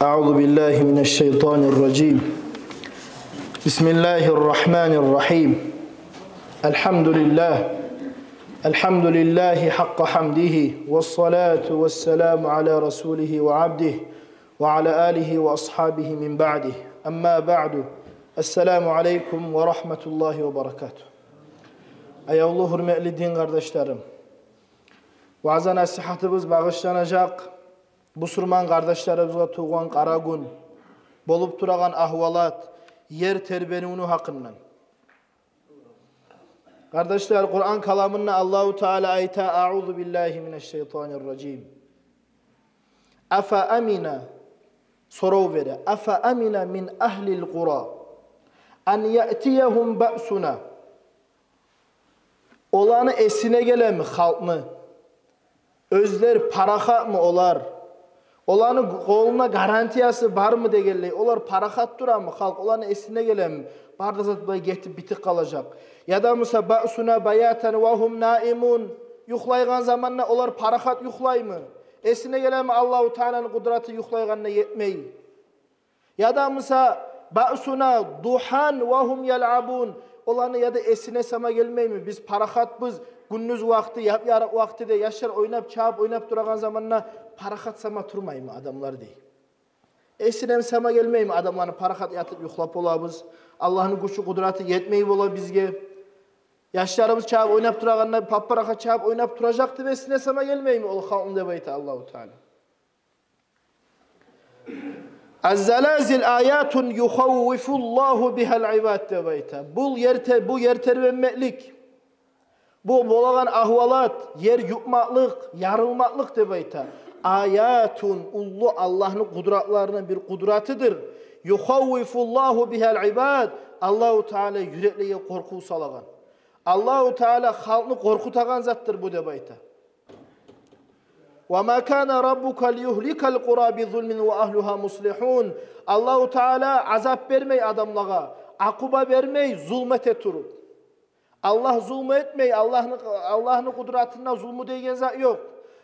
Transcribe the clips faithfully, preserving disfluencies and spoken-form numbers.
أعوذ بالله من الشيطان الرجيم. بسم الله الرحمن الرحيم. الحمد لله. الحمد لله حق حمده، والصلاة والسلام على رسوله وعبده، وعلى آله وأصحابه من بعده. أما بعد. السلام عليكم ورحمة الله وبركاته. Аявлу, гьюрметли дин къардашларым. Ваъза-насигьатыбыз багъышланажакъ бусурман къардашларыбызгъа тувгъан къара гюн, болуп турагъан агьвалат, ер тербенивню гьакъындан. Къардашлар, Къуран каламында Аллагьу Таала айта: «أعوذ بالله من الشيطان الرجيم». Афа амина, сорав бере: «Афа амина мин агьлил къура ан яътиягьум баъсуна». Оланы эсине гелеми халкъны? Оьзлер парахатмы олар? Оланы къолунда гарантиясы бармы дегенлей? Олар парахат турамы, халкъ? Оланы эсине гелеми? Бары да зат булай гетип битип къалажакъ. Яда буса баъсуна баятан ва гьум наимун. Юхлайгъан заманда олар парахат юхлаймы? Эсине гелеми Аллагьу Тааланы къудраты юхлайгъанда етмей? Яда буса баъсуна дугьан ва гьум ялъабун. Оланы яда эсине сама гелмейми? Биз парахатбыз, гюндюз вакъти, яп-ярыкъ вакътиде яшлар ойнап, чабып ойнап турагъан заманда парахат сама турмаймы адамлар, дей. Эсине сама гелмейми адамланы, парахат ятып юхлап болабыз? Аллагьны гючю, къудраты етмей бола бизге. Яшларыбыз чабып ойнап турагъанда, пап-парахат чабып ойнап туражакъ деп эсине сама гелмейми ол халкъны, деп айта Аллагьу Таала. «Аз-залазил аятун юхаввифуллагьу бигьал ибад», деп айта. Бу ер те-, бу ер тербенмеклик, бу болагъан агьвалат, ер ютмакълыкъ, ярылмакълыкъ, деп айта. Аятун, уллу Аллагьны къудратларындан бир къудратыдыр. Юхаввифуллагьу бигьал ибад. Аллагьу Таала юреклеге къоркъув салагъан. Аллагьу Таала халкъны къоркъутагъан затдыр бу, деп айта. «Ва ма кана раббука лиюгьликал къура бизулмин ва агьлугьа муслигьун». Аллагьу Таала азап бермей адамлагъа, акъуба бермей зулму эте туруп. Аллагь зулму этмей, Аллагьны, Аллагьны къудратында зулму деген зат ёкъ.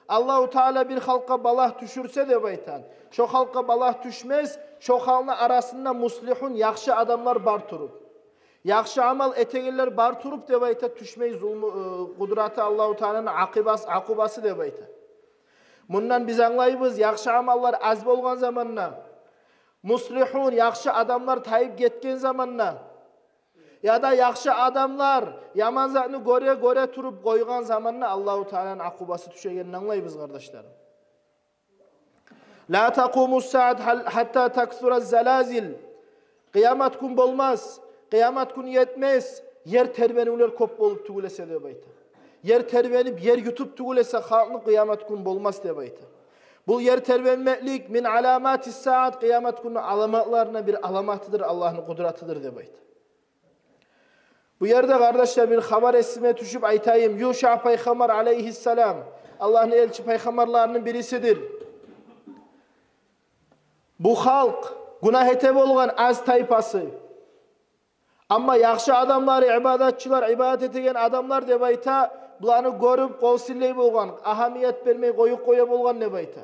Аллагьу Таала бир халкъгъа балагь тюшюрсе, деп айта, шо халкъгъа балагь тюшмес, шо халкъны арасында муслигьун, яхшы адамлар бар туруп. Яхшы амал этегенлер бар туруп, деп айта, тюшмей зулму, э, къудраты Аллагьу Тааланы, акъибас-, акъубасы, деп айта. Мундан биз англайбыз, яхшы амаллар аз болгъан заманда, муслигьун, яхшы адамлар тайып гетген заманда, яда яхшы адамлар яман затны гёре-гёре туруп къойгъан заманда Аллагьу Тааланы акъубасы тюшегенин англайбыз, къардашларым. «Ла такъуму саат гьал-, гьатта таксура залазил». Къыямат гюн болмас, къыямат гюн етмес, ер тербенивлер кёп болуп тюгюл эсе, деп айта. Ер тербенип, ер ютуп тюгюл эсе халкъны, къыямат гюн болмас, деп айта. Бу ер тербенмеклик мин аламатис саат, къыямат гюнню аламатларындан бир аламатыдыр, Аллагьны къудратыдыр, деп айта. Бу ерде, къардашлар, бир хабар эсиме тюшюп айтайым. Юша пайхаммар алейгьиссалам, Аллагьны элчи пайхаммарларыны бирисидир. Бу халкъ гюнагь эте болгъан, аз тайпасы. Амма яхшы адамлары, ибадатчылар, ибадат этеген адамлар, деп айта, буланы гёрюп, къол силлей болгъан, агьамият бермей къоюп къоя болгъан, деп айта.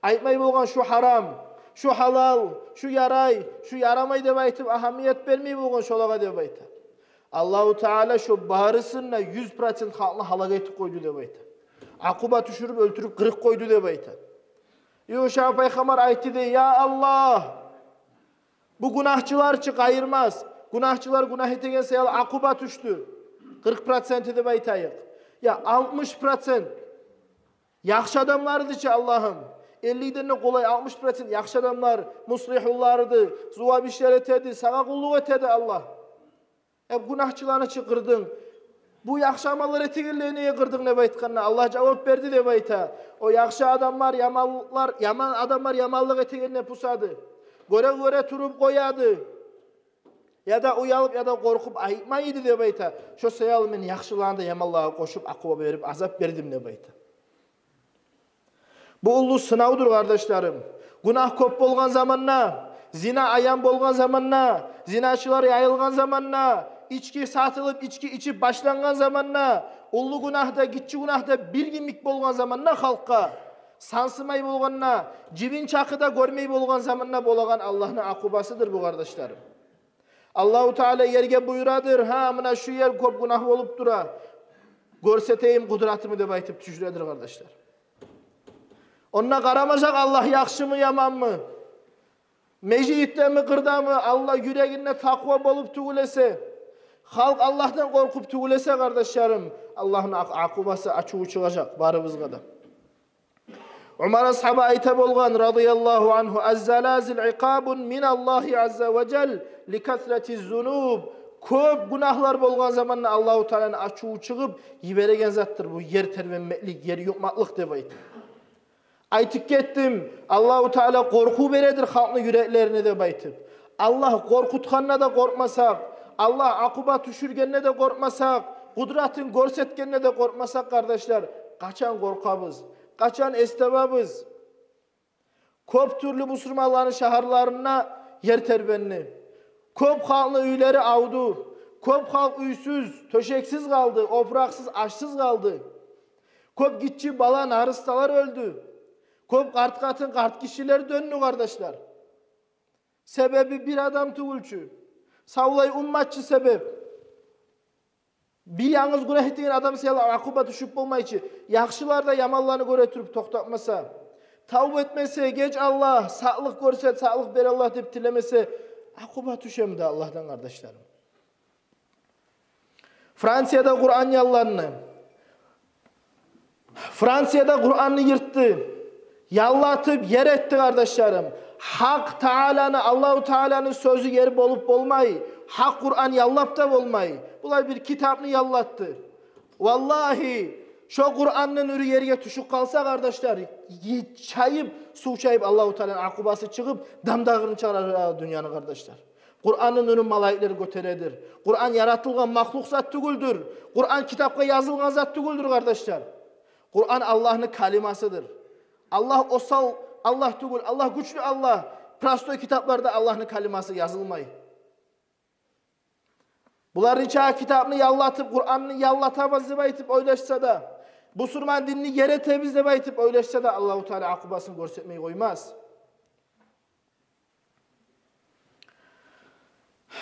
Айтмай болгъан: «Шу гьарам, шу гьалал, шу ярай, шу ярамай», — деп айтып, агьамият бермей болгъан шолагъа, деп айта. Аллагьу Таала шо барысын да, юз процент халкъны гьалак этип къойду, деп айта. Акъуба тюшюрюп, оьлтюрюп, къырып къойду, деп айта. Юша пайхаммар айтды дей: «Я Аллагь, бу гюнагьчылар чы къайырмас. Гюнагьчылар гюнагь этеген саялы акъуба тюшдю. Къыркъ проценти деп айтайыкъ. Я алтмыш процент яхшы адамлар эди чи, Аллагьым. Эллиден де къолай алтмыш процент яхшы адамлар, муслигьунлар эди, зувап ишлер этеди, сагъа къуллукъ этеди, Аллагь. Э, гюнагьчыланы чы къырдынг. Бу яхшы амаллар этегенлени неге къырдынг?» — деп айтгъанда, Аллагь жавап берди, деп айта: «О яхшы адамлар яманлар, яман адамлар яманлыкъ этегенде пусады. Гёре-гёре туруп къояды. Яда уялып, яда къоркъуп айтмай эди, деп айта. Шо саялы мен яхшыланы да яманлагъа къошуп, акъуба берип, азап бердим», — деп айта. Бу уллу сынавдур, къардашларым. Гюнагь кёп болгъан заманда, зина аян болгъан заманда, зиначылар яйылгъан заманда, ички сатылып, ички ичип башлангъан заманда, уллу гюнагь да, гиччи гюнагь да бир йимик болгъан заманда халкъгъа, Сансымай болгъанда, жибин чакъы да гёрмей болгъан заманда болагъан Аллагьны акъубасыдыр бу, къардашларым. Аллагьу Таала ерге буюрадыр: «Гьа, муна шу ер кёп гюнагь болуп тура. Гёрсетейим къудратымны», — деп айтып тюшюредир, къардашлар. Онда къарамажакъ Аллагь яхшымы, яманмы, межитдеми, къырдамы, Аллагь юрегинде такъва болуп тюгюл эсе, халкъ Аллагьдан къоркъуп тюгюл эсе, къардашларым, Аллагьны акъ-, акъубасы, ачуву чыгъажакъ барыбызгъа да. Умар асгьаба айта болгъан, радияллагьу ангьу: «Аз-залазил икъабун миналлагьи азза ва жал ликасрати зунуб». Кёп гюнагьлар болгъан заманда Аллагьу Тааланы ачуву чыгъып йибереген затдыр бу ер тербенмеклик, ер ютмакълыкъ, деп айта. Айтып гетдим, Аллагьу Таала къоркъув бередир халкъны юреклерине деп айтып. Аллагь къоркъутгъанда да къоркъмасакъ, Аллагь акъуба тюшюргенде де къоркъмасакъ, къудратын гёрсетгенде де къоркъмасакъ, къардашлар, къачан къоркъабыз? Къачан эс табабыз? Кёп тюрлю бусурманланы шагьарларында ер тербенди. Кёп халкъны уьйлери авду. Кёп халкъ уьйсюз, тёшексиз къалды, опуракъсыз, ашсыз къалды. Кёп гиччи бала, нарысталар оьлдю. Кёп къарт къатын, къарт гишилер дёндю, къардашлар. Себеби бир адам тюгюл чю. Савлай уммат чы себеп. Бир янгыз гюнагь этген адам саялы акъуба тюшюп болмай чы. Яхшылар да яманланы гёре туруп токътатмаса, тавба этмесе, «Геч, Аллагь, сакълыкъ гёрсет, сакълыкъ бер, Аллагь», — деп тилемесе, акъуба тюшеми де Аллагьдан, къардашларым? Францияда Къуран ялланды. Францияда Къуранны йыртды. Яллатып ер этди, къардашларым. Гьакъ Тааланы, Аллагьу Тааланы сёзю ер болуп болмай. Гьакъ Къуран яллап да болмай. Булар бир китапны яллатды. Валлагьи, шо Къуранны нюрю ерге тюшюп къалса, къардашлар, чайып, сув чайып, Аллагьу Тааланы акъубасы чыгъып, дамдагъырын чыгъарар дюньяны, къардашлар. Къуранны нюрюн малайиклер гётередир. Къуран яратылгъан махлукъ зат тюгюлдюр. Къуран китапгъа язылгъан зат тюгюлдюр, къардашлар. Къуран Аллагьны калимасыдыр. Аллагь осал Аллагь тюгюл, Аллагь гючлю Аллагь. Простой китапларда Аллагьны калимасы язылмай. Булар нече китапны яллатып, Къуранны яллатабыз деп айтып ойлашса да, бусурман динни ер этебиз деп айтып ойлашса да, Аллагьу Таала акъубасын гёрсетмей къоймас.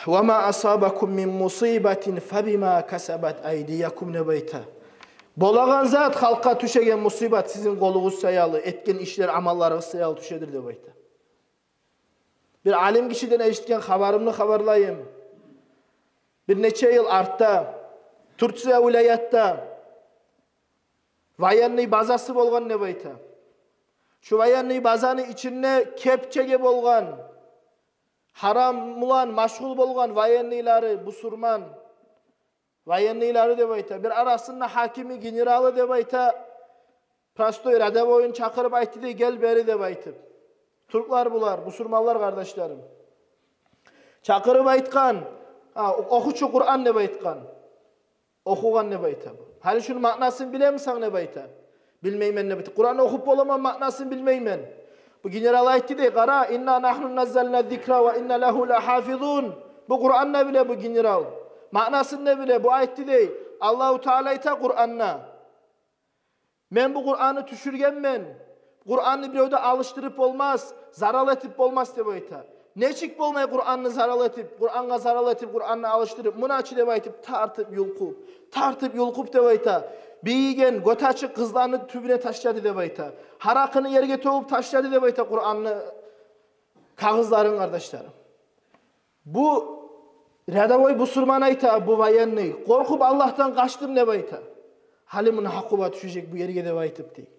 «Ва ма асабакум мин мусибатин фабима касабат айдиякум», — деп айта. Болагъан зат, халкъгъа тюшеген мусибат сизин къолугъуз саялы, этген ишлер, амалларыгъыз саялы тюшедир деп айта. Бир алим гишиден эшитген хабарымны хабарлайым. Бир нече йыл артда Турция вилаятда военный базасы болгъан деп айта. Шу военный базаны ичинде кепчеге болгъан, гьарам булан машгъул болгъан военныйлары, бусурман военныйлары деп айта. Бир арасында гьакими, генералы деп айта. Простой рядовойну чакъырып айтды дей: «Гел бери», — деп айтып. Тюрклер булар, бусурманлар, къардашларым. Чакъырып айтгъан: «Гьа, оху чу Къуран», — деп айтгъан. Охугъан деп айта бу. «Гьали шуну маънасын билемисен?» — деп айта. «Билмеймен», — деп айта. «Къуран охуп боламан, маънасын билмеймен». Бу генерал айтды дей: «Къара, инна нагьну наззална зикра ва инна лагьу лагьафизун». Бу Къуранны биле бу генерал. Маънасын да биле. Бу айтды дей: «Аллагьу Таала айта Къуранда: мен бу Къуранны тюшюргенмен. Къуранны бирев де алышдырып болмас, зарал этип болмас», — деп айта. «Нечик болмай Къуранны зарал этип, Къурангъа зарал этип, Къуранны алышдырып, муна чы», — деп айтып, тартып, юлкъуп, тартып, юлкъуп деп айта. Бийиген, гётю ачыкъ къызланы тюбюне ташлады деп айта. Гьаракъыны ерге тёгюп ташлады деп айта Къуранны кагъызларын, къардашларым. Бу рядовой бусурман айта, бу военный: «Къоркъуп Аллагьдан къачдым», — деп айта. «Гьали муна акъуба тюшежек бу ерге», — деп айтып дей.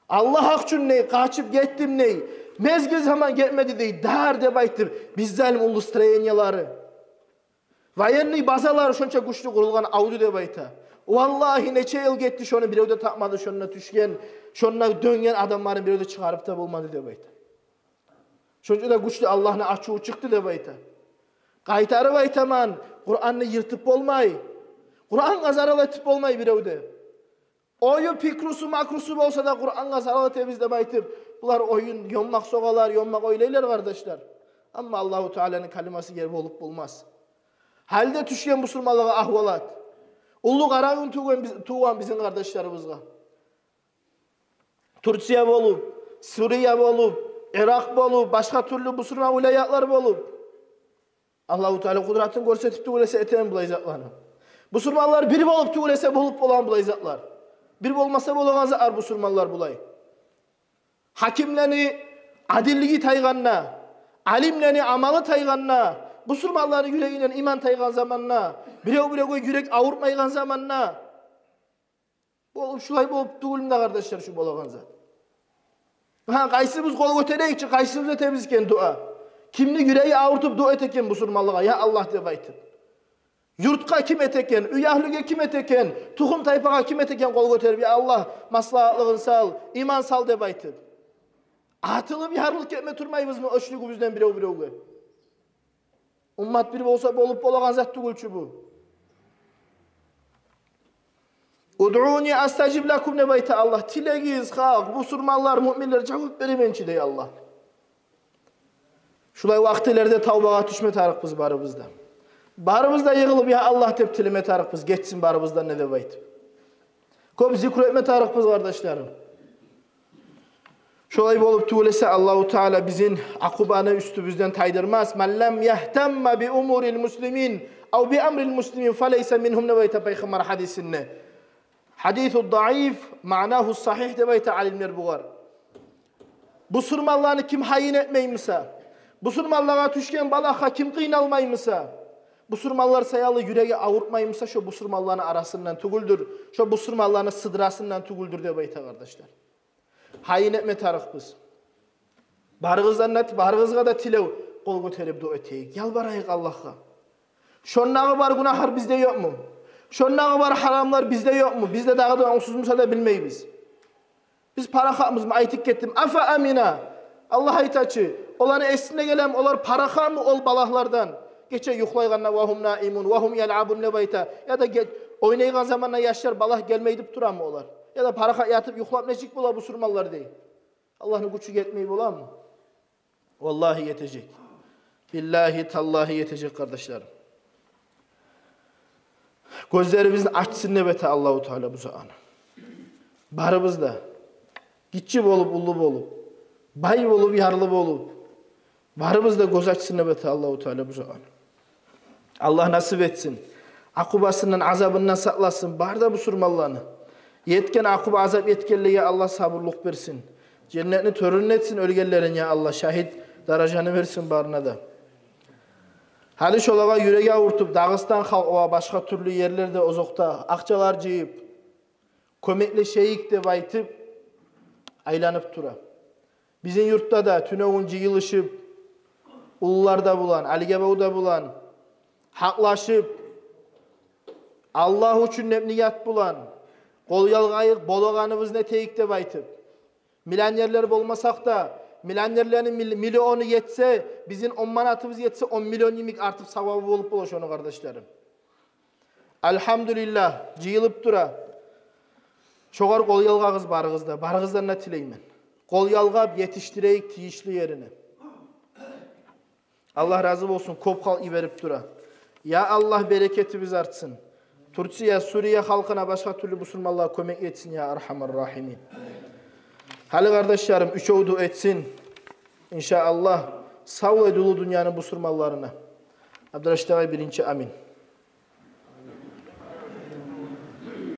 «Аллагь гьакъ учун, — дей, — къачып гетдим, — дей. — Мезгил заман гетмеди, — дей, — дар деп айтып, беззалим уллу строениялары, военный базалары шонча гючлю къурулгъан авду», — деп айта. «Валлагьи, нече йыл гетди, шону бирев де тапмады, шонда тюшген, шонда дёнген адамларын бирев де чыгъарып да болмады», — деп айта. «Шонча да гючлю Аллагьны ачуву чыкъды», — деп айта. «Къайтарып айтаман, Къуранны йыртып болмай. Къурангъа зарал этип болмай бирев де. Ою, пикрусу, макрусу болса да, Къурангъа зарал этебиз деп айтып, булар оюн, ёммакъ согъалар, ёммакъ ойлайлар, къардашлар. Амма Аллагьу Тааланы калимасы ер болуп болмас». Гьали де тюшген бусурманлагъа агьвалат. Уллу къара гюн тувгъан биз-, тувгъан бизин къардашларыбызгъа. Турция болуп, Сурия болуп, Иракъ болуп, башгъа тюрлю бусурман вилаятлар болуп. Аллагьу Таала къудратын гёрсетип тюгюл эсе этеген булай затланы. Бусурманлар бир болуп тюгюл эсе болуп болагъан булай затлар. Бир болмаса болагъан затлар бусурманлар булай. Гьакимлени адиллиги тайгъанда, алимлени амалы тайгъанда, бусурманланы юрегинден иман тайгъан заманда, бирев-биревге юрек авуртмайгъан заманда, болуп, шулай болуп тюгюлмю да, къардашлар, шу болагъан зат? Гьа, къайсыбыз къол гётерейик чи, къайсыбыз этебиз экен дуа? Кимни юреги авуртуп дуа эте экен бусурманлагъа, я Аллагь деп айтып? Юртгъа ким эте экен, уьягьлюге ким эте экен, тухум-тайпагъа ким эте экен къол гётерип, я Аллагь, маслагьатлыгъын сал, иман сал деп айтып? Атылып ярылып гетме турмайбызмы оьчлюгюбюзден бирев-биревге? Уммат бир болса, болуп болагъан зат тюгюл чю бу. «Удъуни астажиб лакум» деп айта Аллагь. Тилегиз, халкъ, бусурманлар, муъминлер, жавап беремен чи, дей Аллагь. Шулай вакътилерде тавбагъа тюшме тарыкъбыз барыбыз да. Барыбыз да йыгъылып, я Аллагь деп тилеме тарыкъбыз, гечсин барыбыздан не деп айтып. Кёп зикру этме тарыкъбыз, къардашларым. Шолай болуп тюгюл эсе, Аллагьу Таала бизин акъубаны уьстюбюзден тайдырмас. «Ман лам ягьтамма би умурил муслимин ав би амрил муслимин фалайса мингьум» деп айта Пайхаммар гьадисинде. Гьадису даиф, маънагьу сагьигь деп айта алимлер бугъар. Бусурманланы ким гьайын этмеймиса, бусурманлагъа тюшген балагьгъа ким къыйналмаймыса, бусурманлар саялы юреги авуртмаймыса, шо бусурманланы арасындан тюгюлдюр, шо бусурманланы сыдрасындан тюгюлдюр деп айта, къардашлар. Гьайын этме тарыкъбыз. Барыгъыздан да, барыгъызгъа да тилев, къол гётерип дуа этейик, ялбарайыкъ Аллагьгъа. Шондагъы бар гюнагьлар бизде ёкъму? Шондагъы бар гьарамлар бизде ёкъму? Бизде дагъы да онгсуз буса да билмейбиз. Биз парахатмызмы? Айтып гетдим. Афа амина. Аллагь айта чы, оланы эсине гелеми, олар парахатмы ол балагьлардан? Гече юхлайгъанда «ва гьум наимун, ва гьум ялъабун» деп айта. Яда ге-, ойнайгъан заманда яшлар, балагь гелмей деп турамы олар? Яда парахат ятып юхлап нечик бола бусурманлар, дей. Аллагьны гючю етмей боламы? Валлагьи, етежек. Биллагьи, таллагьи, етежек, къардашларым. Гёзлерибизни ачсын деп эте Аллагьу Таала бу затны. Барыбыз да, гиччи болуп, уллу болуп, бай болуп, ярлы болуп, барыбыз да гёз ачсын деп эте Аллагьу Таала бу затны. Аллагь насип этсин. Акъубасындан, азабындан сакъласын бары да бусурманланы. Етген акъуба, азап етгенлеге Аллагь сабурлукъ берсин. Женнетни тёрюн этсин оьлгенлерин, я Аллагь, шагьит даражаны берсин барына да. Гьали шолагъа юреги авуртуп, Дагъыстан халкъы ва башгъа тюрлю ерлерде, озокъда, акъчалар жыйып, кёмеклешейик деп айтып айланып тура. Бизин юртда да тюнегюн жыйылышып, уллулар да булан, Алигебав да булан гьакълашып, Аллагь учун деп ният булан, къол ялгъайыкъ, болагъаныбызны этейик деп айтып. Миллионерлер болмасакъ да, миллионерлени мил-, миллиону етсе, бизин он манатыбыз етсе, он миллион йимик артып савабы болуп бола шону, къардашларым. Альгьамдулиллагь, жыйылып тура. Шогъар къол ялгъагъыз барыгъыз да, барыгъыздан да тилеймен. Къол ялгъап етишдирейик тийишли ерине. Аллагь рази болсун, кёп халкъ йиберип тура. Я Аллагь, берекетибиз артсын. Турция, Сурия халкъына, башгъа тюрлю бусурманлагъа кёмек этсин, я архамар рахимин. Гьали, къардашларым, уьчев дуа этсин, иншааллагь, савлай дулу дюньяны бусурманларына. Абдурашид агъай биринчи, амин.